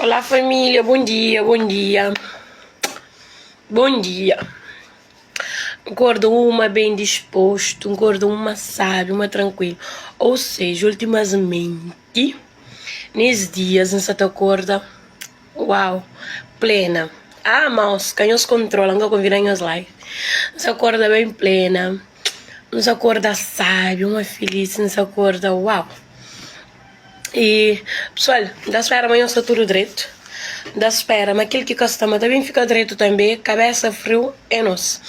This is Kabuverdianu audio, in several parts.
Olá família, bom dia, bom dia, bom dia. Nkorda uma bem disposto, nkorda uma sábi, uma tranquilo. Ou seja, ultimasmenti, nes dias N sa ta korda, uau, plena. Ah, maus, ka nhos kontrola, N ka konvida nhos live. N sa korda bem plena, N sa korda sábi, uma filis, N sa korda, uau. I pesoal, N ta spera ma nhos sta tudu dretu. N ta spera ma kel ki ka sta ma ta ben fika dretu tanbe. Kabesa friu é nos.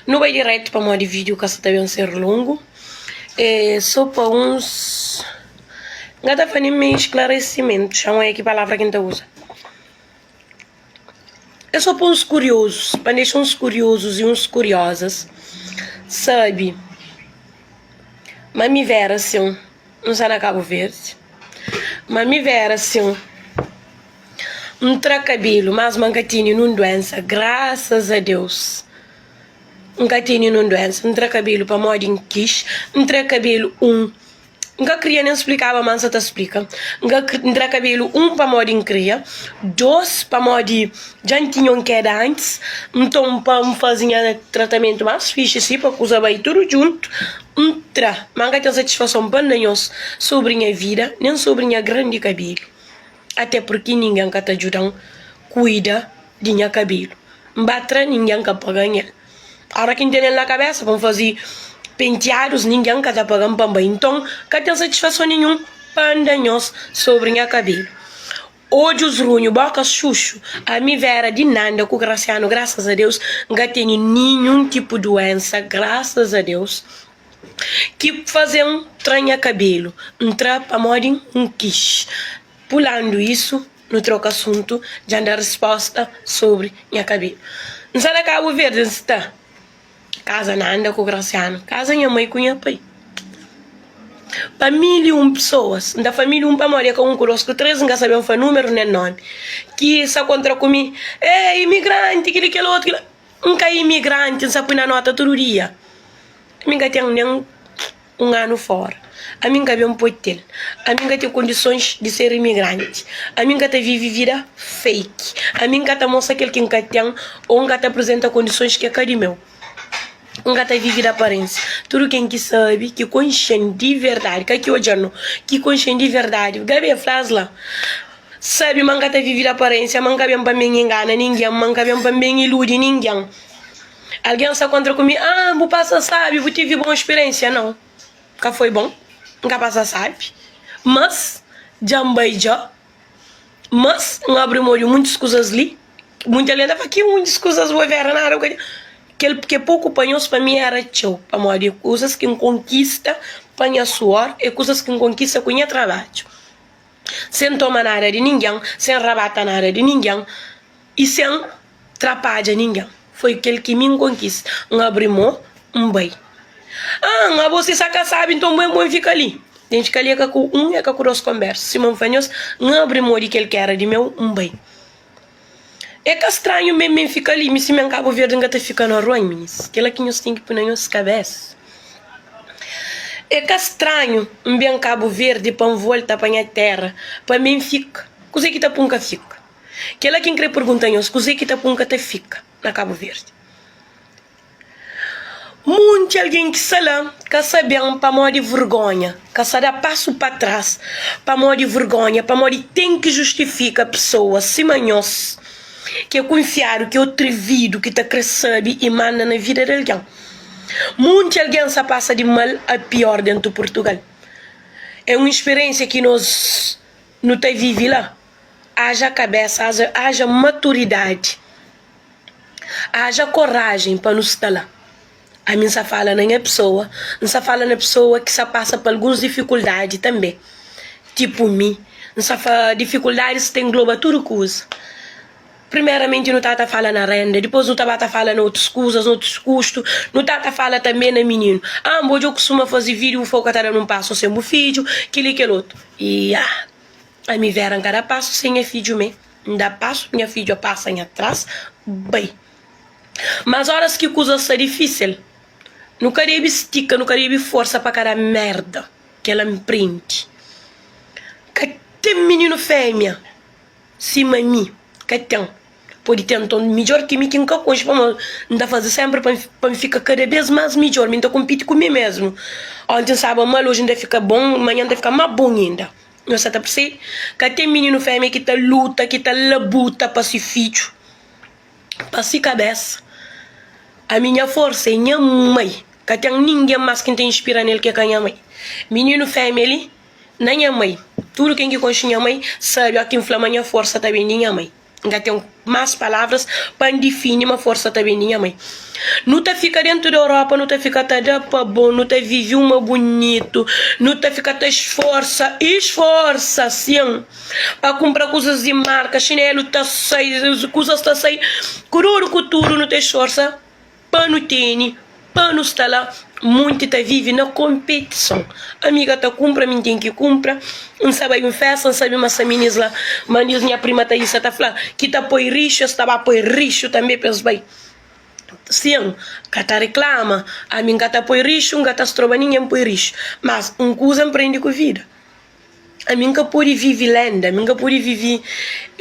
Nu bai diretu pamodi vídiu ka sta ta ben ser longu. É so pa uns. N ka ta fla nen me sklaresimentu, xa un é ki palavra ki N ta uza. É so pa uns kuriozus, pa N dexa uns kuriozus i uns kuriozas sabe ma mi vera sin. N sta na Kabu Verdi Ma mi vera sin N tra kabelu mas ma N ka tene nun duensa Grasas a Deus N ka tene nun duensa N tra kabelu pamodi N kis N tra kabelu un N ka kria nen splikaba ma N sa ta splika N ka N tra kabelu un pamodi N kria Dos pamodi dja N tinha un keda antis Nton pa N faze nha tratamentu más fixi si pa kuza bai tudu djuntu N tra, ma N ka ten satisfason pa N da nhos sobri nha vida, nen sobri nha grandi kabelu. Ate purki ningen ka ta djuda-m kuida di nha kabelu. N ba tra, ningen ka paga-m el. Ora ki N tene-l na kabesa pa N faze pentiadus, ningen ka ta paga-m pa N bai. Nton, ka ten satisfason ninhun pa N da nhos sobri nha kabelu. Odjus runhu, boka xuxu. Ami Vera di Nanda ku Graciano grasas a Deus N ka tene ninhun tipu duensa grasas a Deus ki faze-m tra nha kabelu N tra pamodi N kis Pulandu isu nu troka asuntu dja N da risposta sobri nha kabelu N sta na Kabu Verdi N sta Kaza Nanda ku Graciano, kaza nha mai ku nha pai. Pa 1001 pesoas, N ta fla 1001 pamodi é ka un ku dos ku tres, N ka sabe N fla numeru nen nomi, ki sa kontra ku mi, Ei, imigranti, kili kel otu, kila. N ka imigranti, N sa pui na nota tudu dia. Mi N ka ten nen un anu fora. Ami N ka ben pa otel. Ami N ka ten kondisons di ser imigranti. Ami N ka ta vive vida fake. Ami N ka ta mostra kel ki N ka ten ô N ka ta aprizenta kondisons ki é ka di meu. N ka ta vive di aparénsia. Tudu ken ki sabe, ki konxe-m di verdadi, ka ki odja-m no, ki konxe-m di verdadi, Gabi fla-s la, sabe ma N ka ta vive di aparénsia, ma N ka ben pa N ben ingana ningen, ma N ka ben pa N ben iludi ningen. Algen sta kontra ku mi, Ah, bu pasa sabi, bu tivi bon spiriensia. Nau, ka foi bon, N ka pasa sabi. Mas, dja N bai dja. Mas, N abri mo di muntis kuzas li. Munti algen ta fla, ki muntis kuzas bu vera nada bu ka di. Kel ki é poku pa nhos, pa mi era txeu. Pamodi é kuzas ki N konkista pa nha suor, é kuzas ki N konkista ku nha trabadju. Sen toma nada di ningen, sen rabata nada di ningen i sen trapadja ningen. Foi kel ki mi N konkista. N abri mo, N bai. Ah, abo si sa ka sabi, nton bo é bo N fika li. Ten fika li é ka ku un, é ka ku dos konbersa. Sima N fla nhos, N abri mo di kel ki era di meu, N bai. É ka stranhu mê mi N fika li. Mi sima N Kabu Verdi N ka ta fika na rua, minis. Kela ki nhos ten ki pui na nhos kabesa. É ka stranhu N ben Kabu Verdi pa N volta pa nha tera, pa mi N fika. Kuzê ki ta pui N ka fika? Kela ki N kre pergunta nhos, kuzê ki ta pui N ka ta fika na Kabu Verdi? Munti algen ki sta la ka sa ben pamodi vergonha, ka sa da pasu pa tras pamodi vergonha, pamodi ten ki justifika pesoas sima nhos ki é kunfiadu, ki é otrevidu, ki ta kre sabe i manda na vida di algen. Munti algen sa pasa di mal a pior dentu Purtugal. É un speriensia ki nos nu ta vive la. Haja kabesa, haja maturidadi. Haja korajen pa nu sta la. Ami N sa fala na nha pesoa, N sa fala na pesoa ki sa pasa pa alguns difikuldadi tanbe, tipu mi. N sa fla difikuldadis ta engloba tudu kuza. Primeramenti nu ta ta fala na renda, dipôs nu ta ba ta fala na otus kuzas, na otus kustu, nu ta ta fala tanbe na mininu. Ah, bu odja kustuma faze vídiu, bu fla bu ka ta da nun pasu sen bu fidju, kili kel otu. Iah, ami Vera N ka da pasu sen nha fidju mê. N da pasu, nha fidju a pasa nha tras, bai. Mas oras ki kuzas sta difisil, nu ka debe stika, nu ka debe forsa pa ka da merda. Kel-la N prende. Ka ten mininu femia. Sima mi ka ten. Pode ten nton midjór ki mi ki N ka konxe pamodi N ta faze sénpri pa pa N fika kada bês más midjór. Mi N ta konpiti ku mi mésmu. Onti N staba mal, oji N ta fika bon, manhan N ta fika más bon inda. Nhos sa ta persebe? Ka ten mininu fémia ki ta luta, ki ta labuta pa se fidju, pa se kabésa. Ami nha forsa é nha mai. Ka ten ningen más ki N ta inspira nel ki é ka nha mai. Mininu fémia li, na nha mai. Tudu ken ki konxe nha mai sabe óki N fla ma nha forsa ta ben di nha mai. N ka ten más palavras pa N difini ma forsa ta ben di nha mai. Nu ta fika dentu di Europa, nu ta fika ta da pa bon, nu ta vive uma bunitu, nu ta fika ta sforsa, sforsa sin, pa kunpra kuzas di marka, xinelu ta sai, kuzas ta sai, ku duru ku tudu nu ta sforsa. Pa nu tene, pa nu sta la Munti ta vive na konpetison Amiga ta kunpra, mi N ten ki kunpra N sa bai un festa, N sabe ma sa minis la Ma nis nha prima Taísa ta fla Ki ta poi rixu, es ta ba poi rixu tanbe pa es bai Sin, ka ta riklama Ami N ka ta poi rixu, N ka ta stroba ningen poi rixu Mas un kuza N prende ku vida Ami N ka pode vive lenda, ami N ka pode vive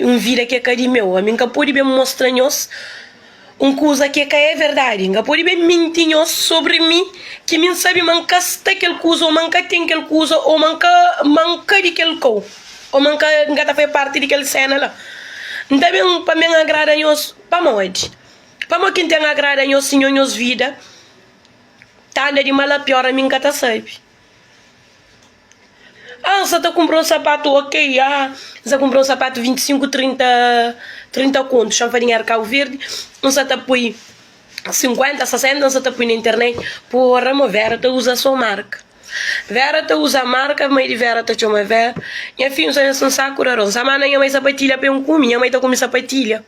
un vida ki é ka di meu, ami N ka pode ben mostra nhos un kuza ki é ka é verdadi, N ka pode ben minti nhos sobri mi ki mi N sabe ma N ka sta kel kuza ô ma N ka ten kel kuza ô ma N ka ma N ka di kel kau ô ma N ka N ka ta fai parti di kel sena la. N ta ben pa ben agrada nhos pamodi? Pamodi ki N ten agrada nhos si nho nhos vida ta anda di mal a pior ami N ka ta sabe. Ah, N sa ta kunpra un sapatu, ok, ah, N sa kunpra un sapatu 25, 30, 30 kontu, xa-m fla dinheru Kabu Verdi, N sa ta poi 50, 60, N sa ta poi na internet, porra, mo Vera ta uza so marka, Vera ta uza marka, mai di Vera ta txoma Vera, nha fidju, N sa nhas un saku di aros, N sa manda nha mai sapatilha pa N kume, nha mai ta kume sapatilha,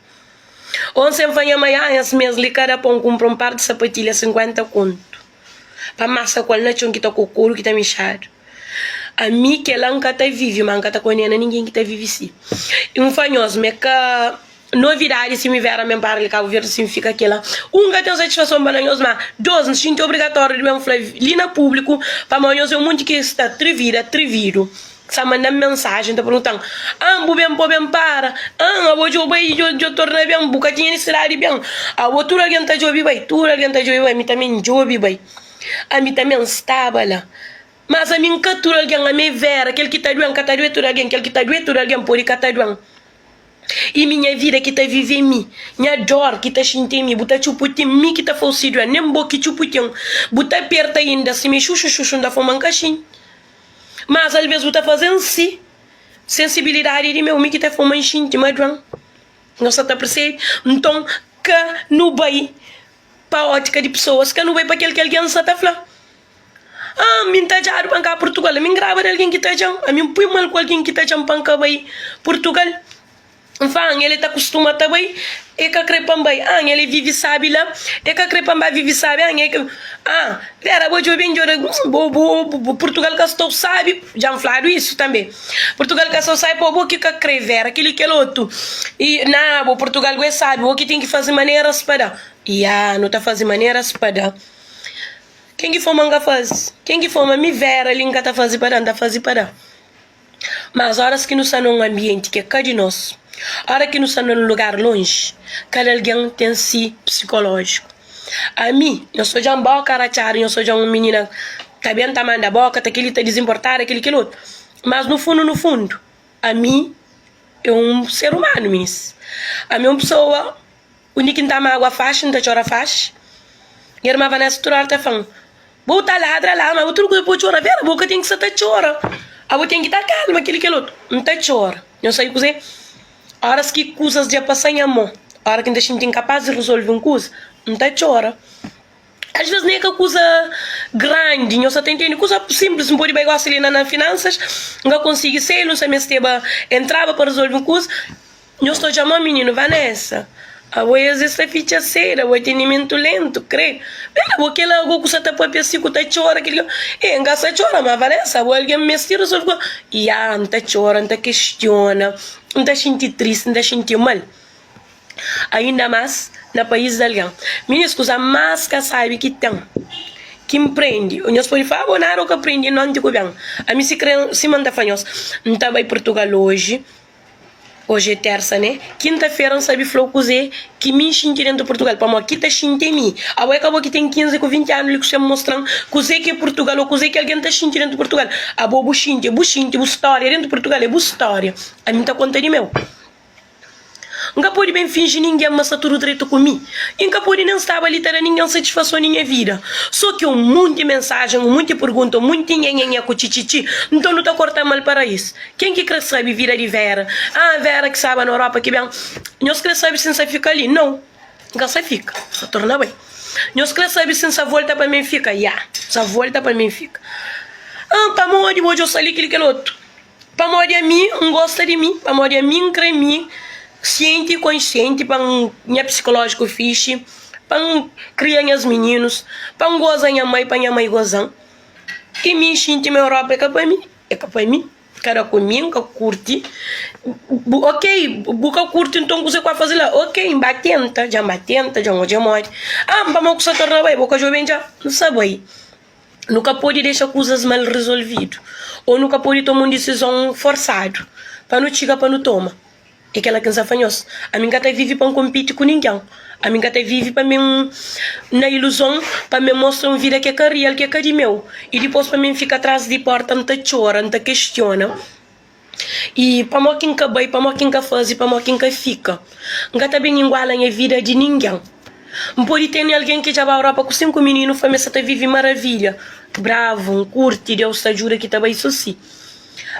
o N sen fla nha mai, ah, es mes li kada pa N kunpra un par di sapatilha 50 kontu. Pa masa ku el na txon ki ta kokodu ki ta mixadu. Ami kela N ka ta vivi, ma N ka ta kondena ningen ki ta vivi si. N fla nhos ma é ka novidadi si mi vera ben para li Kabu Verdi si N fika kela. Un, N ka ten satisfason pa na nhos, ma dos, N xinti obrigatóriu di ben fla li na públiku pamodi nhos é un monti ki sta trivida, trividu. Sa manda-m mensajen ta pergunta-m, An, bu ben pa ben para? An, abo djo bai djo djo torna ben? Bu ka tinha nisidadi di ben? Abo tudu algen ta djobe bai, tudu algen ta djobe bai, mi tanbe N djobe bai. Ami tanbe N staba la. Mas ami N ka tudu algen, ami é Vera, kel ki ta due-m ka ta due tudu algen, kel ki ta due tudu algen pode ka ta due-m. I mi nha vida ki ta vive é mi, nha dor ki ta xinti é mi. Bu ta txuputi-m, mi ki ta fau si due, nen bo ki txuputi-m. Bu ta perta inda sima é xuxu xuxu, N ta fau ma N ka xinti. Mas alvês bu ta faze-m si. Sensibilidadi é di meu, mi ki ta fuma N xinti ma djuan. Nhos sa ta persebe? Nton, ka nu bai pa ótika di pesoas, ka nu bai pa kel ki algen sa ta fla. Ah, mi N ta djadu pa N ka Purtugal. Ami N graba di algen ki ta dja-m. Ami N pui mal ku algen ki ta dja-m pa N ka bai Purtugal. N fla, An, el ta kustuma ta bai, e ka kre pa N bai. An, el vive sabi la, e ka kre pa N ba vive sabi. An, e ka. An, Vera, bo djobe, N djobe, bo, bo, bo, Purtugal ka sta-u sabi. Dja N fladu isu tanbe. Purtugal ka sta-u sabi, po, bo ki ka kre, Vera, kel-li, kel otu. I, na, bo, Purtugal bo é sabi, bo ki ten ki faze maneras pa da. Ia, nu ta faze maneras pa da. Ken ki fla ma N ka faze? Ken ki fla ma mi, Vera, li N ka ta faze pa da? N ta faze pa da. Mas óras ki nu sta na un anbienti ki é ka di nos, óras ki nu sta na un lugar lonji, kada algen ten si psikolójiku. Ami, nhos ta odja-m bóka ratxadu, nhos ta odja-m un minina ta ben ta manda bóka, ta kel-li ta dizinportada, kel-li kel otu. Mas nu fundu nu fundu, ami é un ser umanu, minis. Ami é un pesoa undi ki N ta mágua faxi, N ta txora faxi. Nha irma Vanessa tudu óra ta fla-m, Bu ta ladra la, ma bu tudu kuza bu txora. Vera, bu ka ten ki sa ta txora. Abo ten ki ta kalma kel-li kel otu. N ta txora. Nhos sabe kuzê? Óras ki kuzas dja pasa nha mô, óras ki N ta xinti inkapás di rezolve un kuza, N ta txora. Asvês nen é ka kuza grandi, nhos sa ta intende? Kuza sinplis. N pode bai gosi li na na finansas, N ka konsigi selu, N sa mesteba entraba pa rezolve un kuza. Nhos ta odja ma mininu Vanessa, abo es es ta fitxa seda, abo atendimentu lentu, kre. Bela abo kela ago ku sa ta papia si ku ta txora kel e N ka sa txora ma Vanessa abo algen mesti resolve ku Ya N ta txora N ta kestiona N ta xinti tristi N ta xinti mal ainda mas na pais di algen. Minis kuza mas ka sabi ki ten ki N prendi nhos pode fla abo nada bu ka prendi nonti ku ben ami si kre sima N ta fla nhos N ta bai Purtugal oji. Oji é tersa né? Kinta-fera N sabe fla-u kuzê ki mi N xinti dentu Purtugal pamodi ki ta xinti é mi. Abo é ka bo ki ten 15 ku 20 anu li ku sen mostra-m kuzê ki é Purtugal ô kuzê ki algen ta xinti dentu Purtugal. Abo bu xinti, é bu xinti, bu stória dentu Purtugal é bu stória. Ami N ta konta di meu. N ka pode ben finji ningen ma sta tudu dretu ku mi i N ka pode nen staba li ta da ningen satisfason di nha vida. So ki un munti mensajen, un munti pergunta, un munti nhenhenhé ku txitxitxi, nton nu ta korta mal pa rais. Ken ki kre sabe vida di Vera? Ah, Vera ki staba na Europa ki ben. Nhos kre sabe si N sa fika li? Nau, N ka sa fika, N sa torna bai. Nhos kre sabe si N sa volta pa Benfika? Ya, N sa volta pa Benfika. Ah, pamodi bo dja sta li kili kel otu? Pamodi ami N gosta di mi, pamodi ami N kre mi sienti i konsienti pa N nha psikolójiku fixi, pa N kria nhas mininus, pa N goza nha mai, pa nha mai goza-m. I mi N xinti ma Europa é ka pa mi, é ka pa mi, ka da ku mi, N ka kurti. Bu ok, bu ka kurti nton kuzê ku ba faze la? Ok, N ba tenta, dja N ba tenta, dja N odja modi. Ah, pamodi ku sa torna bai, bo ka djobe-m dja? N sa bai. Nu ka pode dexa kuzas mal rezolvidu ô nu ka pode toma un disizon forsadu pa nu txiga pa nu toma. É kel-la ki N sta fla nhos. Ami N ka ta vive pa N konpiti ku ningen. Ami N ka ta vive pa mi N na iluzon, pa mi N mostra un vida ki é ka rial, ki é ka di meu. I dipôs pa mi N fika tras di pórta N ta txora, N ta kestiona. I pamodi ki N ka bai, pamodi ki N ka faze, pamodi ki N ka fika. N ka ta ben inguala nha vida di ningen. N pode tene algen ki dja ba Europa ku 5 mininu fla ma es sa ta vive maravilha. Bravu, N kurti, Deus ta djuda ki ta bai so si.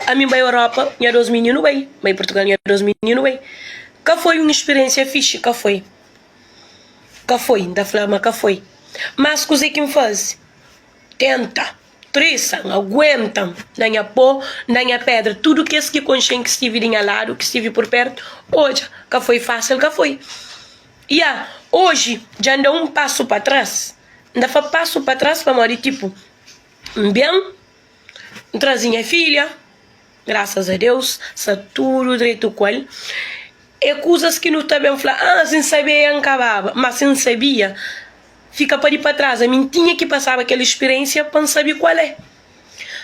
Ami N bai Europa, nha 2 mininu bai. N bai Portugal, nha 2 mininu bai. Ka foi un spiriensia fixi, ka foi. Ka foi, N ta fla ma ka foi. Mas kuzê ki N faze? Tenta. Trisa, N aguenta-m na nha pó, na nha pedra. Tudu kes ki konxe-m, ki stivi di nha ladu, ki stivi pur pertu, odja, ka foi fásil, ka foi. Ya, oji dja N da un pasu pa tras. N da fa pasu pa tras pamodi, tipu, N ben, N traze nha filha, grasas a Deus, sta tudu dretu ku el. É kuzas ki nu ta ben fla, ah, si N sabia N ka baba. Má si N sabia, fika pa di pa tras. Ami N tinha ki pasaba kel spiriénsia pa N sabe kual é.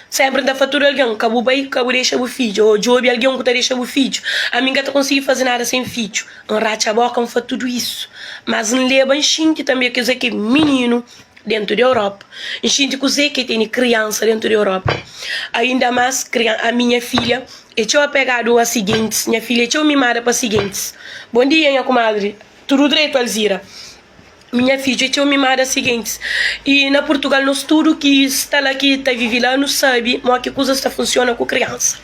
Sénpri N ta fla tudu algen, ka bu bai, ka bu dexa bu fidju. Ô djobe algen ku ta dexa bu fidju. Ami N ka ta konsigi faze nada sen fidju. N ratxa bóka, N fla tudu isu. Mas N leba, N xinti tanbê kuzê ki é mininu dentu di Europa. N xinti kuzê ki é tene kriansa dentu di Europa. Ainda más, ami nha filha é txeu apegadu a si gentis. Nha filha é txeu mimada pa si gentis. Bon dia, nha kumadri. Tudu dretu, Alzira? Mi nha fidju é txeu mimada a si gentis. I na Purtugal nos tudu ki sta la ki ta vive la nu sabe mo ki kuzas ta funsiona ku kriansa.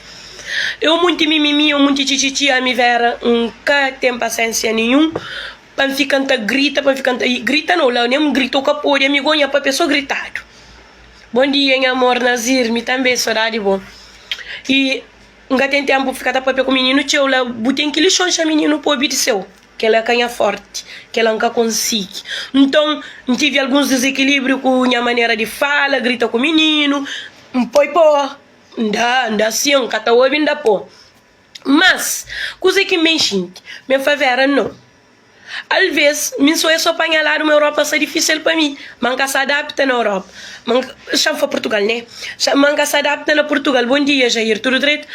Eu munti mimimi, eu munti txitxitxi, ami Vera N ka ten pasiensia ninhun. Pa N fika N ta grita, pa N fika N ta grita no la nem grita u ka pode ami go nha papia so gritadu. Bom dia nha amor Nazir mi tambe sodadi bo i N ka ten tempu fika ta papia ku mininu txeu la bu ten ki lixonxa mininu pa obidiseu kela ka nha forti kela N ka konsigi nton N tivi alguns dizekilibriu ku nha manera di fala grita ku mininu N poi po N da N da sin N ka ta obi N da po. Mas, kuzê ki N ben xinti? Mi N fla Vera, Nau. Alvês, mi N so é so pa nha ladu ma Europa sta difísil pa mi. Ma N ka sa adapta na Europa. Ma N ka, xa N fla Purtugal, né? Xa, ma N ka sa adapta na Purtugal. Bon dia, Jair, tudu dretu?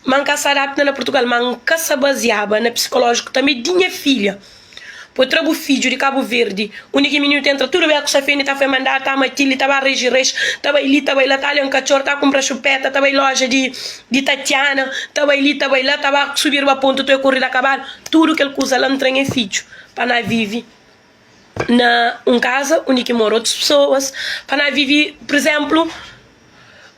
Ma N ka sa adapta na Purtugal, ma N ka sa baziaba na psikolójiku tanbê di nha filha. Po tra bu fidju di Kabu Verdi, undi ki mininu ta entra tudu beku sa fendi ta fai mandadu, ta ama tili, ta ba reji rex, ta bai li, ta bai la, ta ali un katxor, ta kunpra xupeta, ta bai loja di di Tatiana, ta bai li, ta bai la, ta ba subi riba pontu ta oi korida kabalu, tudu kel kuza la ntra nha fidju pa na vivi na un kaza undi ki mora otus pesoas, pa na vivi, pur izemplu,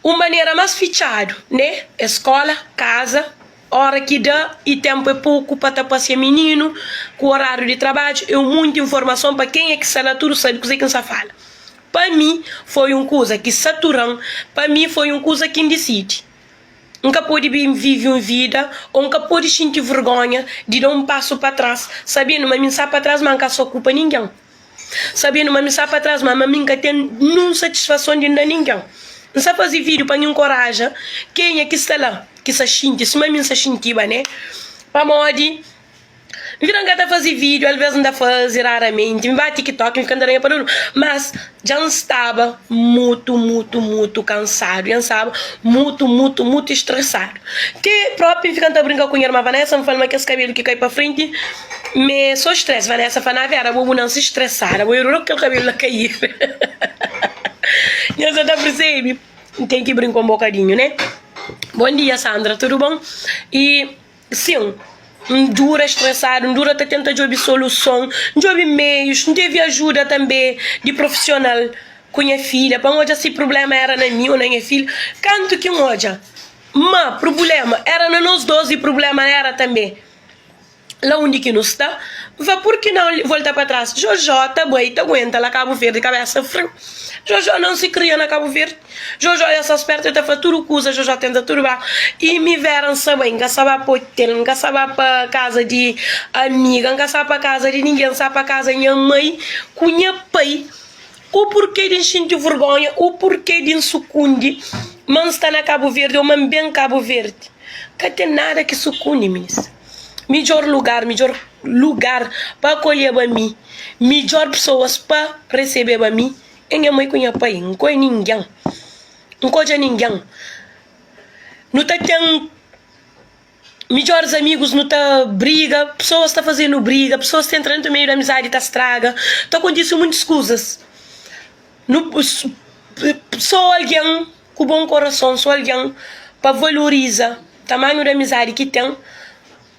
un manera mas fitxadu, ne? Eskola, kaza. Ora ki da i tempu é poku pa ta pasia mininu ku orariu di trabadju é un munti informason pa kenha ki sta la tudu sabi kuze ki N sta fala. Pa mi foi un kuza ki satura-m, pa mi foi un kuza ki N disidi. N ka podi ben vivi un vida o N ka podi xinti vergonha di da un pasu pa tras sabendu ma mi N sta pa tras ma N ka sta kupa ningen. Sabendu ma mi sta pa tras ma ma mi N ka ten nun satisfason di N da ningen. N sta faze video pa N inkoraja kenha ki sta la. Ki sa xinti sima mi N sa xintiba ne? Pamodi? N fika N ka ta faze vídiu, alvês N ta faze raramenti. N ba TikTok, N fika N ta da nha paruru. Mas dja N staba mutu, mutu, mutu kansadu. Dja N staba mutu, mutu, mutu stresadu. Ti própi N fika N ta brinka ku nha irma Vanessa, N fla-l ma kes kabelu ki kai pa frenti m'é sô stress. Vanessa fla, Na Vera, bo bu nanse stresada, bo erura ku kel kabelu la kai. Nha sa ta persebe? N ten ki brinka un bokadinhu, ne? Bon dia, Sandra, tudu bon? I sin, N dura stresadu, N dura ta tenta djobe soluson, N djobe meius, N tevi ajuda tanbe di profisional ku nha filha pa N odja si prubléma éra na mi ô na nha filha. Kantu ki N odja ma prubléma éra na nos dôs i prubléma éra tanbe la undi ki nu sta, va pur ki nau volta pa tras? Jojo ta bai ta guenta la Kabu Verdi kabesa friu. Jojo não se kria na Kabu Verdi. Jojo é sa spertu e ta fla tudu kuza, Jojo tenta tudu ba. I mi Vera N sa bai, N ka sa ba pa otel, N ka sa ba pa kaza di amiga, N ka sa pa kaza di ningen, N sa pa kaza nha mai ku nha pai. O purke di N xinti vergonha, o purke di N sukundi ma N sta na Kabu Verdi o ma N ben Kabu Verdi. Ka ten nada ki sukundi, minis. Midjor lugar, midjor lugar pa akolheba mi, midjor pesoas pa resebeba mi é nha mai ku nha pai. N ka oia ningen, N ka odja ningen. Nu ta ten midjoris amigus, nu ta briga, pesoas ta faze-nu briga, pesoas ta entra dentu meiu di amizadi ta straga, ta kontise muntis kuzas. Nu so algen ku bon korason, so algen pa valoriza tamanhu di amizadi ki ten,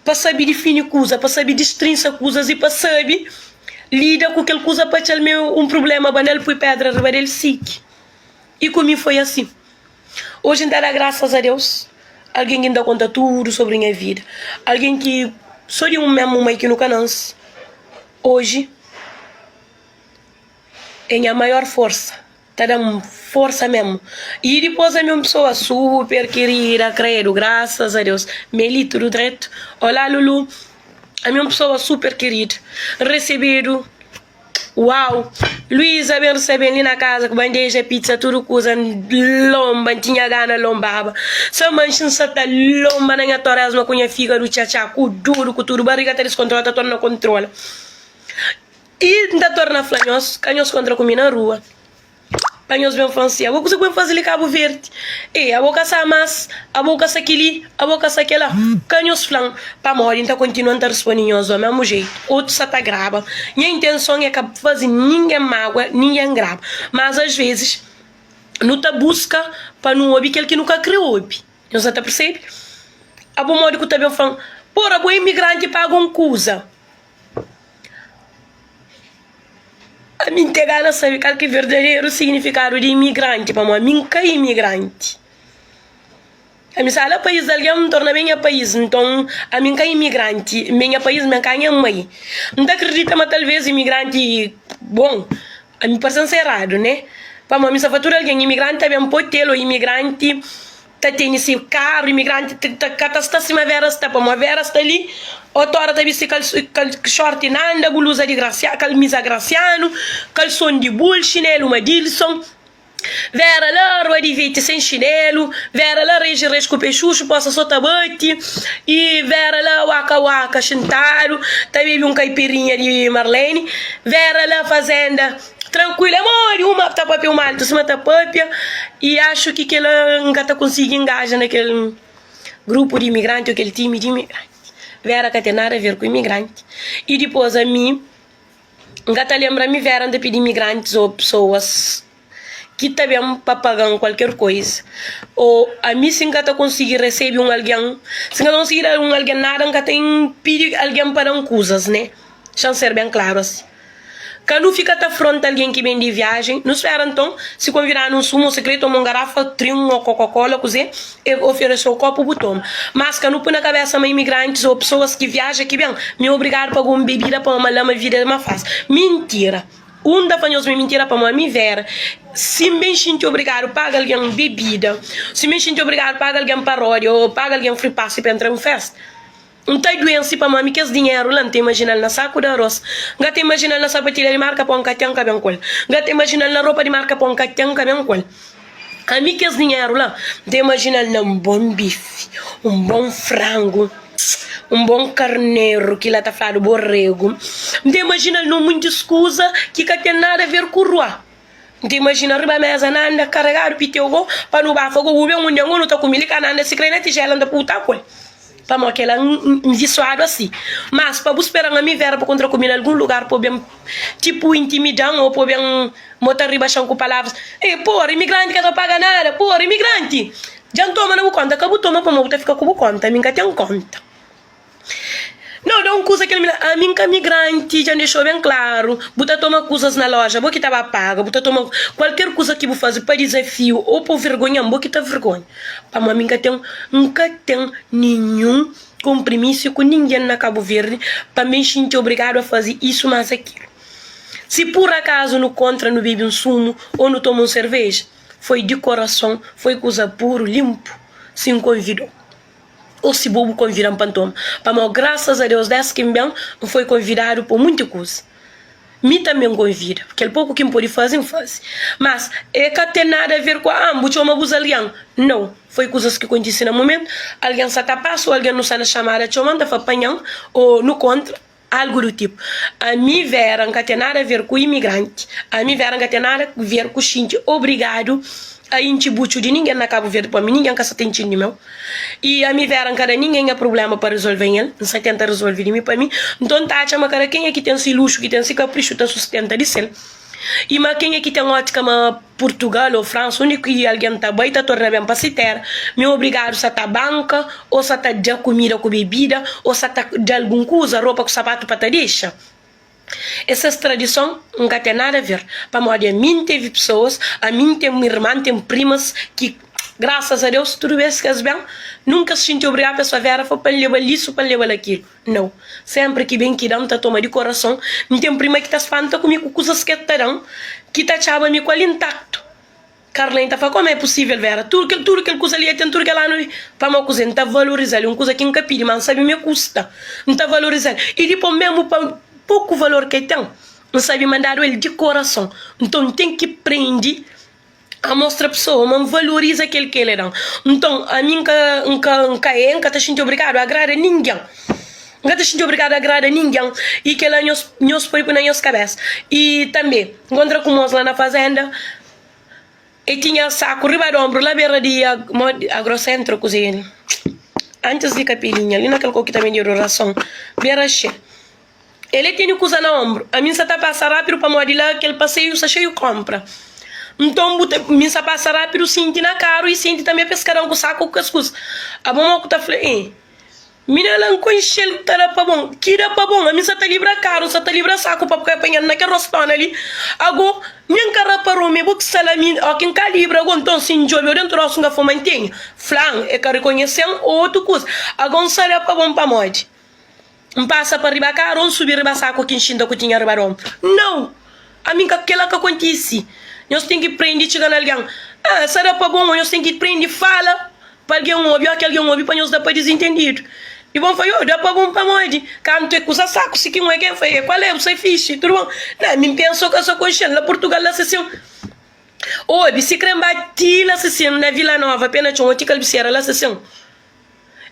pa sabe difini kuza, pa sabe distrinsa kuzas i pa sabe lida ku kel kuza pa txal me un prubléma banal pui pédra riba del siki. I ku mi foi asi. Oji N ta da grasas a Deus, algen ki N ta konta tudu sobri nha vida, algen ki so di un mésmu mai ki nu ka nanse, oji. É nha maior forsa, ta da-m forsa mésmu. I dipôs ami é un pesoa super kirida, kredu, grasas a Deus. Meli, tudu dretu? Olá Lulu, ami é un pesoa super kirida. N resebedu, uau! Luiza ben resebe-m li na kaza ku bandeja, pizza, tudu kuza. N lonba, N tinha gana lonbaba. Sa manxi N sa ta lonba na nha toresma ku nha fígadu txatxá, ku duru, ku tudu. Bariga ta diskontrola, ta torna kontrola. I N ta torna fla nhos, ka nhos kontra ku mi na rua, pa nhos ben fla-m si, Abo kuza ku ben faze li Kabu Verdi? E, abo ka sa mas, abo ka sa kili, abo ka sa kela. Ka nhos fla-m, pamodi N ta kontinua N ta responde nhos do mésmu jetu. Otus sa ta graba. Nha intenson é ka faze ningen mágua, ningen graba. Mas asvezis, nu ta buska pa nu obi kel ki nu ka kre obi. Nhos sa ta persebe? Abo modi ku ta ben fla-m, Pora, bo é imigranti, paga un kuza. Ami N ten gana sabe kal ki verdaderu signifikadu di imigranti, pamodi ami N ka imigranti. Ami sta la país di algen, N torna ben nha país, nton ami N ka imigranti, mi nha país mi ka nha mai. N ta kridita ma talvês imigranti, bon, ami parse-m sta eradu, ne? Pamodi mi sta fla tudu algen, imigranti ta ben pa otel ô imigranti ta tene si karu, imigranti ta ka ta sta sima Vera sta, pamodi Vera sta li otu ora ta bisti kal kal shorti nanda, buluza di Gracia, kalmisa Graciano, kalson di bul, xinelu Madilson, Vera la rua di Viti sen xinelu, Vera la reji reji ku pe xuxu, posa so ta bati, i Vera la waka waka xintadu ta bebe un kaipirinha di Marlene, Vera la fazenda. Trankuilu é modi uma ta papia uma altu sima ta papia i axu ki kela N ka ta konsigi ngaja na kel grupu di imigranti o kel timi di imigranti. Vera ka ten nada a ver ku imigranti. I dipôs ami N ka ta lenbra mi Vera N ta pidi imigrantis o pesoas ki ta ben pa paga-m kualker koiza o ami si N ka ta konsigi resebe un algen si N ka ta konsigi da un algen nada N ka ta pidi algen pa da-m kuzas ne. Xa-m ser ben klaru asi. Ka nu fika ta fronta algen ki ben di viajen. Nu spera nton, si konvidanu un sumu, si kre toma un garafa trin o kokokola kuze, e oferese-u kopu bu toma. Mas ka nu pui na kabesa ma imigrantis o pesoas ki viaja ki ben, mi obrigadu paga un bebida pamo la ma vida e ma fásil. Mintira! Un ta fla nhos ma e mintira pamo ami Vera, si N ben xinti obrigadu paga algen bebida, si N ben xinti obrigadu paga algen parodia o paga algen free pass pa entra un festa, N ta duense pamodi mi kes dinheru la N ta imajina-l na saku di aros N ka ta imajina-l na sapatilha di marka pa N ka ten ka ben ku el N ka ta imajina-l na ropa di marka pa N ka ten ka ben ku el Ami kes dinheru la N ta imajina-l na un bon bifi, un bon frangu. Un bon karneru, ki la ta fladu borregu. N ta imajina-l nun muntis kuza ki ka ten nada a ver ku rua. N ta imajina riba meza Nanda karegadu piteu go pa nu bafa go bu ben un dia go nu ta kume li ka Nanda sikre na tijela N ta pui ta ku el pamo kela N visuadu asi. Mas pa bu spera-m ami Vera pa kontra ku mi na algun lugar pa bu ben tipu intimida-m o pa bu ben mota ribaxa-m ku palavras E pora imigranti ka ta paga nada pora imigranti dja N toma na bu konta ka bu toma pamo bu ta fika ku bu konta ami N ka ten konta. Nau da un kuza kel mina ami N ka migranti dja N dexou ben klaru bu ta toma kuzas na loja bo ki ta ba paga bu ta toma kualker kuza ki bu faze pa dizafiu ou pa vergonha-m bo ki ta vergonha pamo ami N ka ten N ka ten ninhun konprimisiu ku ningen na Kabu Verdi pa mi N xinti obrigadu a faze isu mas akilu si pur akazu nu kontra nu bebe un sumu ou nu toma un serveja foi di korason foi kuza puru linpu si N konvidou. Ô si bo bu konvida-m pa N toma. Pamodi grasas a Deus dés ki N ben, N foi konvidadu pa munti kuza. Mi tanbê N konvida. Kel poku ki N pode faze, N faze. Mas e ka ten nada a ver ku, ah, bu txoma bus algen. Nau. Foi kuzas ki kontise na mumentu. Algen sa ta pasa ô algen nu sta na xamada txoma-m, ta fla, panha-m ô nu kontra. Algu du tipu. Ami Vera N ka ten nada a ver ku imigranti. Ami Vera N ka ten nada a ver ku xinti obrigadu a intxi butxu di ningen na Kabu Verdi pamodi ningen ka sa ta intxi-m di meu. I ami Vera N ka da ningen nha prubléma pa rizolve-m el. N sa tenta rizolve di mi pa mi. Nton N ta atxa ma kada kenha ki ten si luxu, ki ten si kaprixu ta sustenta di sel. I ma kenha ki ten ótika ma Purtugal ô Fransa, undi ki algen ta bai ta torna ben pa si téra, mi obrigadu sa ta banka ô sa ta da kumida ku bebida ô sa ta da algun kuza, ropa ku sapatu pa ta dexa. Esas tradison N ka ten nada ver, pamodi ami N tevi pesoas, ami N ten irman, N ten primas ki grasas a Deus tudu bes ki es ben nunka es xinti obrigadu pa es fla Vera fla pa N leba-l isu, pa N leba-l akilu. Nau. Senpri ki ben ki da-m ta toma di korason. N ten prima ki ta spanta ku mi ku kuzas ki el ta da-m, ki ta atxaba mi ku el intaktu. Carlene ta fla, Komu é pusível, Vera? Tudu kel, tudu kel kuza li el ten tudu kel anu li. Pamodi kuzê? N ta valoriza-l. É un kuza ki N ka pidi, má N sabe ma e kusta. N ta valoriza-l. I dipôs, mésmu pa poku valor ki el ten, N sabe ma N dadu el di korason. Nton, N ten ki prende a mostra pesoa ma N valoriza kel ki el e da-m. Nton, ami N ka, N ka, N ka é, N ka ta xinti obrigadu a agrada ningen. N ka ta xinti obrigadu a agrada ningen. I kel-la nhos, nhos poi na nhos kabésa. I tanbê, N nkontra ku mos la na fazénda, e tinha saku riba di onbru la bera di agrosentru, kuzê, antis di Kapelinha, li na kel kau ki ta bendedu rason, bera xê. El é tene kuza na onbru. Ami N sa ta pasa rápidu pamodi la kel paseiu sta xeiu konpra. Nton bu ta, mi N sa pasa rápidu sinti na karu i sinti tanbe pa es ka da-m ku saku ku kes kuza. Abo mo ku ta fla, Ê, mi na la N konxe-l ta da pa bon. Ki da pa bon? Ami N sa ta libra karu, N sa ta libra saku pa ka panha-m na kel rostona li. Ago, mi N ka raparou ma é bo ki sta la. Mi, óki N ka libra ago, nton si N djobe-u dentu rostu N ka fla ma N tenha. Fla-m, e ka rikonhese-m ô otu kuza. Ago N sa da pa bon pamodi? N pasa pa riba karu, N subi riba saku ki N xinta ku tinha riba di onbru. Nau! Ami N ka, kel-la ka kontise. Nhos ten ki prende txiga na algen. Ah, sa da pa bon ô nhos ten ki prende fala pa algen obi, óki algen obi pa nhos da pa dizintendidu. I bon fla, Yo, da pa bon pamodi? Kantu é kuza saku si ki un é ken fla, E kual é? Bu sai fixi? Tudu bon? Na, mi N pensa ô ka sa konxe-l. Na Purtugal la se sin. Obi, si kre N ba ti la se sin, na Vila Nova, pé na txon ô ti Kalbisera la se sin.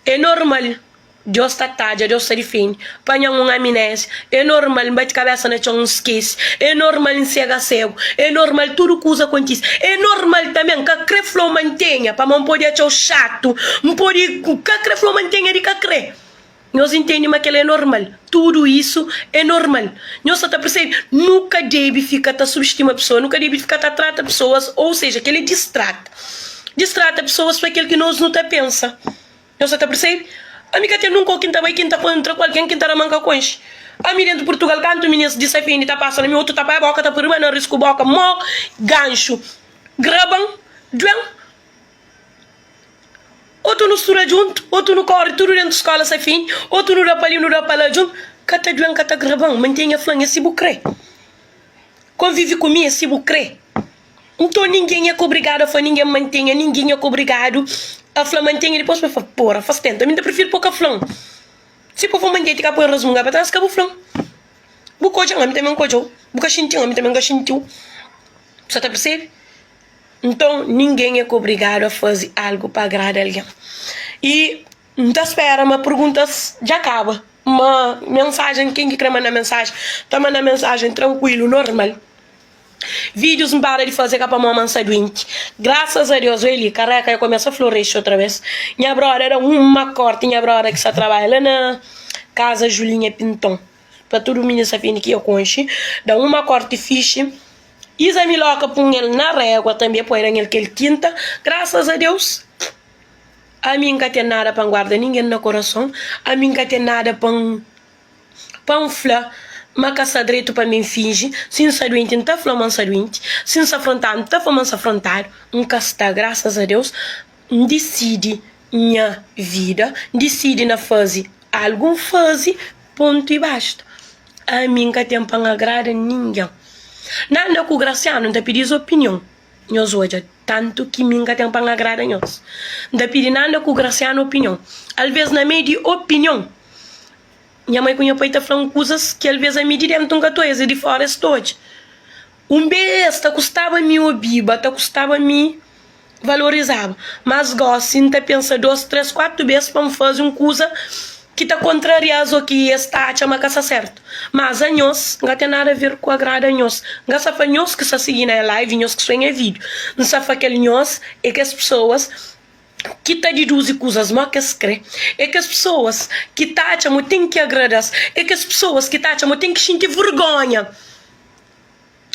É normal Deus ta tadja, Deus ta difende Panha-m un aminézia É normal N bati kabésa na txon N skese É normal N sega ségu É normal tudu kuza kontise É normal tanbê N ka krê fla-u mantenha Pamodi N pode atxa-u xatu N pode N ka krê fla-u mantenha di ka krê Nhos intende ma kel-la é normal Tudu isu é normal Nhos sa ta persebe Nu ka debe fika ta substima pesoa Nu ka debe fika ta trata pesoas Ou seja, kel-la é distrata Distrata pesoas pa kel ki nos nu ta pensa. Nhos sa ta persebe? Ami ka ten nunka o ki N ta bai ki N ta kontra ku algen ki N ta raman ka konxe. Ami dentu Purtugal kantu minis di Safini ta pasa na mi otu ta pai boka ta pui riba naris ku boka mo ganxu graban duen otu nu studa djuntu otu nu kori tudu dentu skola Safini otu nu da pa li nu da pa la djuntu ka ta duen ka ta graban mantenha flan e si bu kre konvivi ku mi e si bu kre. Nton ningen é ka obrigadu a fla ningen mantenha, ningen é ka obrigadu a fla mantenha dipôs pa fla pora faz tentu. Ami N ta prifiri pô ka fla-m. Si pa fla mantenha ti ka poi rasmunga pa tras ka bu fla-m. Bu ka odja-m ami tanbe N ka odja-u, bu ka xinti-m ami tanbe N ka xinti-u. Bu sa ta persebe? Nton ningen é ka obrigadu a faze algu pa agrada algen. I. N ta spera ma perguntas dja kaba, ma mensajen ken ki kre manda mensajen ta manda mensajen trankuilu, normal. Vídeos N para di faze ka pamó ma N sta duenti. Grasas a Deus, oeli, kareka dja kumesa floresce otra bes. Nha broda da uma korti, nha broda ki sta trabadja la na kaza Julinha Pinton, pa tudu minisa fini ki e konxe, da uma korti fixi. Iza Miloka pun el na régua tanbe, poi dan el kel tinta. Grasas a Deus, ami N ka ten nada pa N guarda ningen na korason, ami N ka ten nada pa N. Pa N fla ma ka sta dretu pa mi N finji si N sta duenti N ta fla ma N sta duenti si N sta frontadu N ta fla ma N sta frontadu N ka sta grasas a Deus N disidi nha vida N disidi na fazi algu N fazi pontu i basta ami N ka ten pa N agrada ningen N anda ku Graciano N ta pidi-s opinion Nhos odja tantu ki mi N ka ten pa N agrada nhos N ta pidi Nanda ku Graciano opinion alvês na meiu di opinion Nha mai ku nha pai ta fla-m kuzas ki alvês ami di déntu N ka ta oja, es di fóra es ta odja. Un bês ta kustaba mi obiba, ta kustaba mi valorizaba. Mas gósi N ta pensa dôs, três, kuatu bês pa N faze un kuza ki ta kontraria-s ô ki es ta atxa ma ka sta sértu. Mas anhos, N ka ten nada aver ku agrada nhos. N ka sta fla nhos ki sta sigi na live, nhos ki sta nha vídiu. N sta fla kel nhos é kes pesoas ki ta diduzi kuzas mó ki es krê, é kes pesoas ki ta atxa ma ten ki agrada-s, é kes pesoas ki ta atxa ma ten ki xinti vergónha.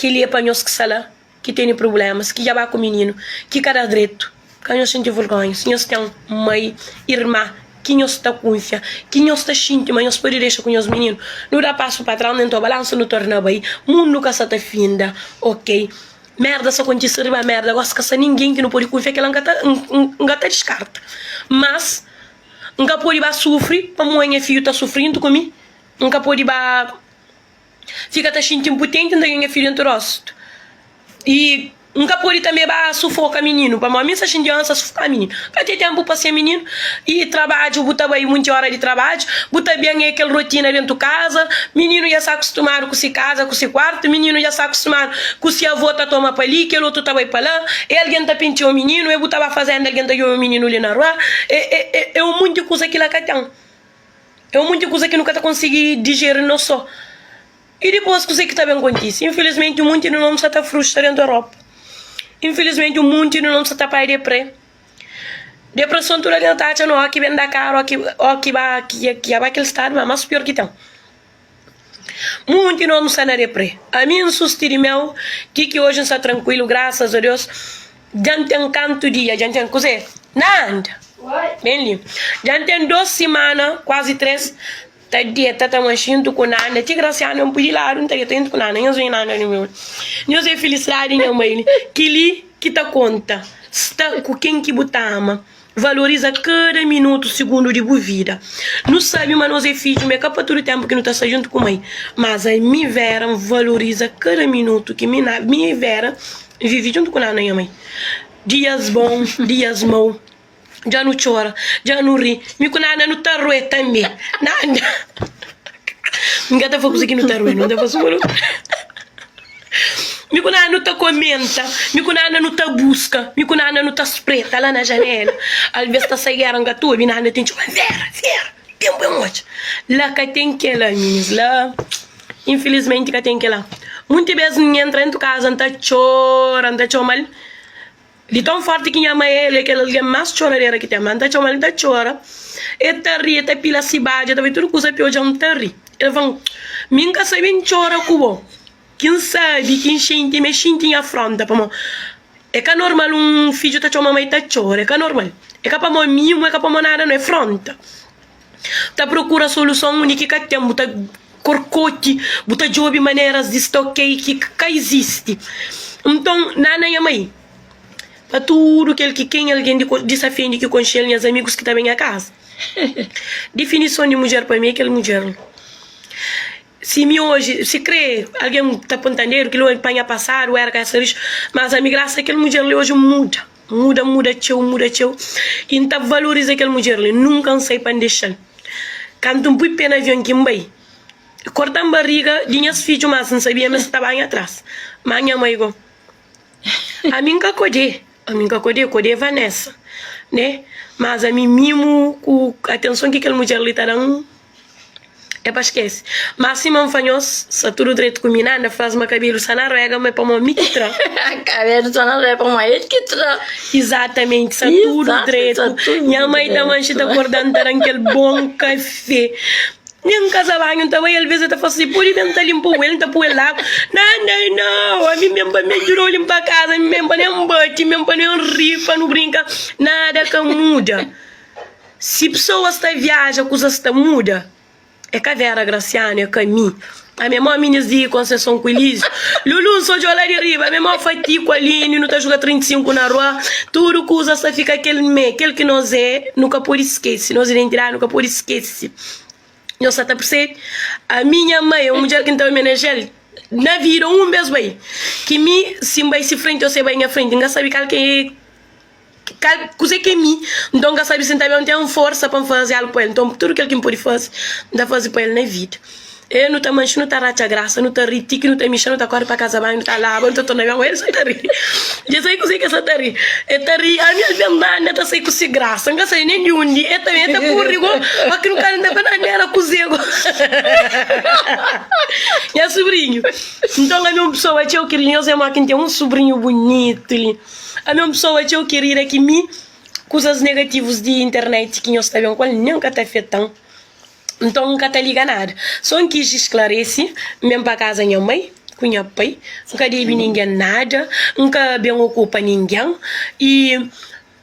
Kel-li é pa nhos ki sta la, ki tene prublémas, ki dja ba ku mininu, ki ka da dretu. Ka nhos xinti vergónha. Si nhos ten mai, irma ki nhos ta kunfia, ki nhos ta xinti ma nhos pode dexa ku nhos mininu, nu da pasu pa tras, nu entra balansa, nu torna bai. Mundu ka sa ta finda, ok. Merda sa kontise riba merda gosi ka sta ningen ki nu pode kunfia kela nka ta nka ta diskarta mas nka pode ba sufri pamodi nha fidju ta sufrintu ku mi nka pode ba fika ta xinti inputenti nta nha fidju dentu rostu i nka pode tanbe ba sufoka mininu pamodi mi nsa xinti ma nsa sufoka mininu ka ten tenpu pa se mininu i trabadju bu ta bai munti ora di trabadju bu ta ben e kel rotina dentu kaza mininu dja sta akustumadu ku si kaza ku si kuartu mininu dja sta akustumadu ku si avô ta toma pa li kel otu ta bai pa la e algen ta pentia un mininu e bu ta ba fazenda algen ta djobe un mininu li na rua e e e e un munti kuza ki la ka ten e un munti kuza ki nu ka ta konsigi dijeri nos so i dipôs kuzê ki ta ben kontise infilismenti un munti di nos sa ta frustra dentu Europa infilismenti un munti di nos sa ta pai depre Depreson tudu algen ta atxa no oki ben da kara oki oki ba ki ki ba kel stadu ma mas pior ki ten. Munti nomu sta na depre. Ami N susti di meu ti ki oji N sta trankuilu grasas a Deus. Dja N ten kantu dia dja N ten kuze? Nanda ben li. Dja N ten dos simana kuazi tres ta deta ta manxi juntu ku Nanda ti Graciano N pui di ladu N ta deta juntu ku Nanda nhos ben Nanda di meu. Nhos é filisidadi nha mai li. Kili ki ta konta. Sta ku ken ki bu ta ama. Valoriza kada minutu, sigundu di bu vida. Nu sabe ma nos é fidju, ma é ka pa tudu ténpu ki nu ta sta djuntu ku mai. Mas ami, Vera, N valoriza kada minutu ki mi na mi, Vera, N vive djuntu ku Nana, nha mai. Dias bon, dias mau, dja nu txora, dja nu ri. Mi ku Nana nu ta rue tanbe. Nana, N ka ta fla kuza ki nu ta rue, nu ta fla suma nu ta. Mi ku Nana nu ta komenta, mi ku Nana nu ta buska, mi ku Nana nu ta spreta la na janela. Alves ta sai gera N ka ta obi, Nana ten txoma Vera, Vera, ben bu ben odja. La ka ten kela minis, la infilismenti ka ten kela. Munti bes N entra dentu kaza N ta txora, N ta txoma-l di ton forti ki nha mai el é kel algen más txoradera ki ten, ma N ta txoma-l N ta txora, el ta ri, el ta pila si badja, el ta fai tudu kuza pa el odja-m ta ri. El fla-m, Mi N ka sabe N txora ku bo. Ki N sabe, ki N xinti, ma e xinti nha fronta, pamó é ka normal un fidju ta txoma mai ta txora, é ka normal. É ka pamó mimu, é ka pamó nada, no, é fronta. Ta prokura soluson undi ki ka ten, bu ta korkoti, bu ta djobe maneras di sta ok ki ka izisti. Nton, Nana nha mai, pa tudu kel ki ken algen di disafendi ki konxe-l, nhas amigus ki ta ben nha kaza, difinison di mudjer pa mi é kel mudjer li. Si mi oji, si kre algen ta ponta dedu kel omi panha pasadu era ka esa rixu, mas ami grasa kel mudjer li oji N muda, N muda, N muda txeu, N muda txeu i N ta valoriza kel mudjer li, nunka N sai pa N dexa-l. Kantu N pui pe na avion ki N bai, korta-m bariga di nhas fidju mas N sabia ma es ta ba nha tras, ma nha mai go, ami N ka kode, ami N ka kode, kode é Vanessa, ne. Mas ami mimu ku atenson ki kel mudjer li ta da-m é pa skese. Mas sima N fla nhos, sta tudu dretu ku mi. Nanda fla-s ma kabelu sta na rega, ma é pamodi mi ki tra. Kabelu sta na rega pamodi el ki tra. Izatamenti, sta tudu dretu. Nha mai ta manxe ta korda-m ta da-m kel bon kafé. Nen N ka sa banhu, N ta bai, alvês el ta fla si, pode ben N ta linpa-u el, N ta pô-u el agu. Nanda, nau, ami ben pa mi djuda-u linpa kaza, ami ben pa nen bati, ben pa nen ri, pa nu brinka. Nada ka muda. Si pesoas ta viaja kuzas ta muda É ka Vera Graciano é ka mi Ami é mó minis di Conceição ku Elísio Lulu N sa odja-u la di riba Ami é mó Fati ku Aline Nu ta juga 35 na rua Tudu kuzas ta fika kel mé Kel ki nos é nu ka pode skese Nos identidadi nu ka pode skese Nhos sa ta persebe? Ami nha mai é un mudjer ki N ta omenajial na vida un bes bai Ki mi si N bai si frenti o si el bai nha frenti N ka sabe kal ki é Kal kuzê ki é mi? Nton, N ka sabe si N ta ben ten forsa pa N faze algu pa el. Nton, tudu kel ki N pode faze, N ta faze pa el na vida. E nu ta manxe, nu ta ratxa grasa, nu ta ri ti ki nu ta mixa, nu ta kóre pa kaza banhu, nu ta laba, nu ta torna ben. El sa ta ri. Dja sai kuzê ki el sa ta ri. El ta ri, ami el ben banda ta sai ku se grasa. N ka sabe nen di undi. El tanbe el ta kóre go, ma ki nu ka ta fla, Nanda era kuzê go. Nha subrinhu. Nton, ami é un pesoa txeu ki ri. Nhos é mó ki N ten un subrinhu bunitu li. Ami é un pesoa txeu kerida ki mi kuzas negativus di internet ki nhos ta ben ku el nen ka ta afeta-m. Nton N ka ta liga nada. So N kis sklarese, N ben pa kaza nha mai ku nha pai, N ka debe ningen nada, N ka ben okupa ningen i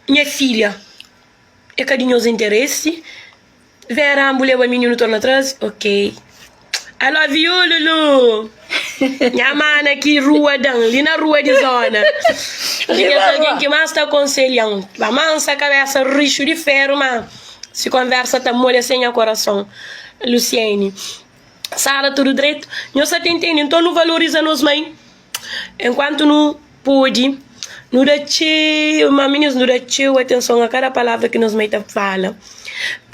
nha filha é ka di nhos interesi. Vera, bu leba mininu torna traze? Ok. I love you, Lulu! Nha mana ki rua dan, li na rua di zona. Di kes algen ki más ta akonselha-m. Ba mansa kabesa rixu di feru, ma si konversa ta molese nha korason. Luciene. Sara, tudu dretu? Nhos sa ta intende? Nton nu valoriza nos mai. Enkuantu nu pode, nu da txeu, ma minis nu da txeu atenson a kada palavra ki nos mai ta fala,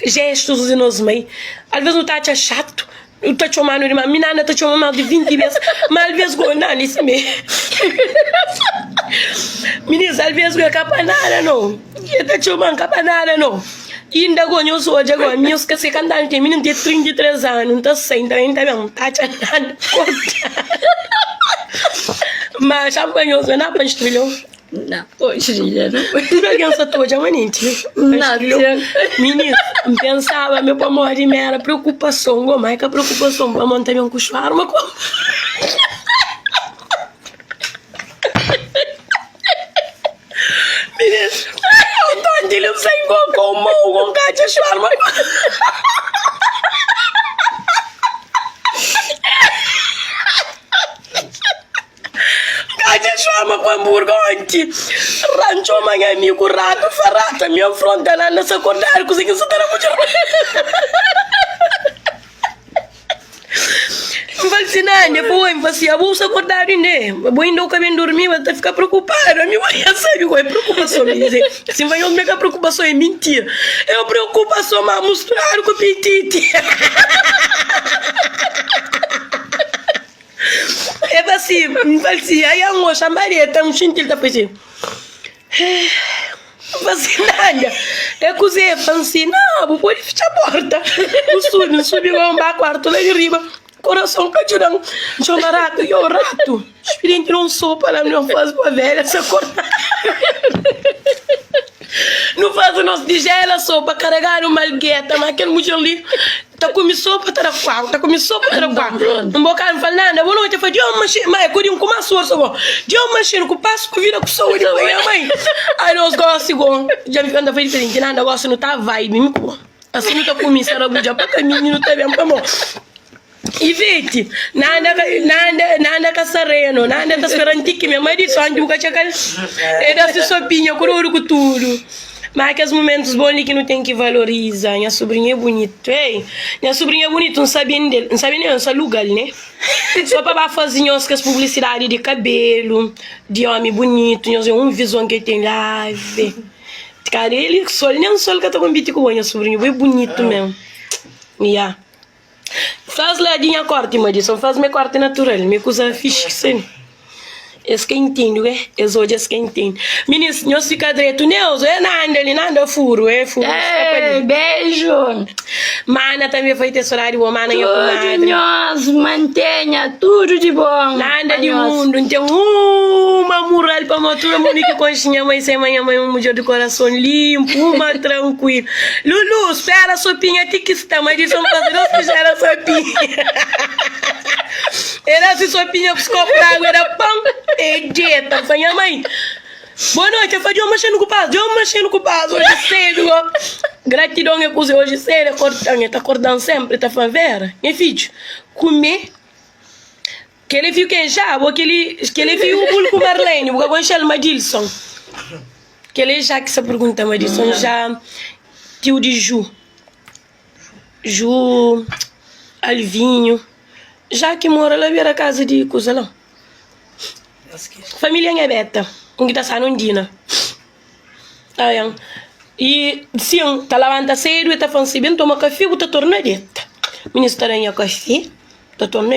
jestus di nos mai. Alvês nu ta atxa xatu, nu ta txoma-nu di ma, mi Nanda ta txoma más di 20 bês, ma alvês go, Nanda i simé. Minis, alvês go é ka pa nada no, e ta txoma-m ka pa nada no. Inda go nhos odja go, mi nhos ka se kantu anu ten, mi N ten 33 anu, N ta sai, N ta ben, N ta ben, N ta atxa Nanda kortadu. Ma xa pa nhos na pa nstrilhou? Na pa nstrilha no. Tudu algen sa ta odja manenti na nstrilhou. Minis, N pensaba me pamodi mi era preokupason go, ma e ka preokupason pamodi N ta ben ku xuarma ku. Minis, Tonti li sai go ku mou go N ka atxa xuarma. Ka atxa xuarma ku anburga onti. Rancho ma nha amigu ratu fla ratu ami afronta la na sa kordadu kuze ki N sa ta da mudjer. N fala si Nanda, bo N fala si abo sta kordadu inda bo inda bu ka ben durmi ba ta fika preokupadu ami bo ya sabi kua é preokupason mi dize si N fala nhos ma é ka preokupason é mintira é preokupason ma musturadu ku pititi E fala si N fala si ai angoxa N ba deta N xinti el ta fala si. N fla si, Nada. É kuzê? El fla-m si, Nau, bu pode fitxa porta. N subi, N subi gó, N ba kuartu la di riba. Korason ka djuda-m. N txoma ratu, Yo, ratu, spirienti da un sopa la, nu faze pa velha sa korda. Nu faze nos tijela sopa karegadu malgeta, ma kel mudjer li Ta kume sopa ta da kuaku, ta kume sopa ta da kuaku. Un bokadu N fala, Nanda, bo noite. El fala, Dios maxinu, ma e kudi N kuma suor so bo. Dios maxinu ku pas ku vida ku saúdi pa nha mai. Anos gosi go, dja mi fika N ta fai diferenti. Nanda, gosi nu ta vibe mi ku bo. Asi nu ta kumisa rabudja pa kaminhu nu ta ben pa mo. Ivete, Nanda ka, Nanda, Nanda ka sareno, Nanda ta spera nti ki mi mai di sonti bu ka txeka-l. E da si sopinha ku oru ku tudu. Má kes mumentus bon li ki nu ten ki valoriza. Nha subrinhu é bunitu, ei. Nha subrinhu é bunitu, N sabe del, N sabe nel, N sa luga-l, né? Só pa ba faze nhos kes publisidadi di kabelu, di omi bunitu, nhos é un vizon ki el ten li, ave. Kare el sol, nen sol ka ta konpiti ku bo, nha subrinhu, bo é bunitu mésmu. Ya. Faz la di nha korti, Madison, faz me korti natural, me kuza fixi ki sen. Es ka intende ué, es odja es ka intende. Minis, nhos fika dretu Neuza, é na anda li, na anda furu, é furu, sta pa Ei, li. beijo. Mana tanbe foi ter sodadi bo, mana nha Tudo kumadri. nhos mantenha tudo di bom Na anda pa di nhos. mundu, N ten uma mural pamodi tudu mundu ki konxe nha mai, sai ma nha mai é un mudjer di korason linpu, uma trankuilu. Lulu, spera sopinha ti ki sta, ma di son faze dos kujera sopinha. Era si sopinha ku kopu d'agu era pan e djeta. N fla nha mai, Boa noiti. El fla, Djo maxenu ku pas, djo maxenu ku pas oji sedu go. Gratidon é kuze oji sedu, el kordan, el ta kordan senpri, el ta fla, Vera, nha fidju, kume keli fiu ken xa bo keli keli fiu bul ku Marlene, bu ka konxel Madilson. Keli é ja ki sa pergunta Madilson ja tiu di Ju. Ju, Alvinho, já ki mora la bera kaza di kuza la. Família nha Beta, un ki ta sta na Ondina. Ayan. I sin, ta labanta sedu e ta fla-m si ben toma kafé bu ta torna deta. Minis ta da nha kafé, ta torna.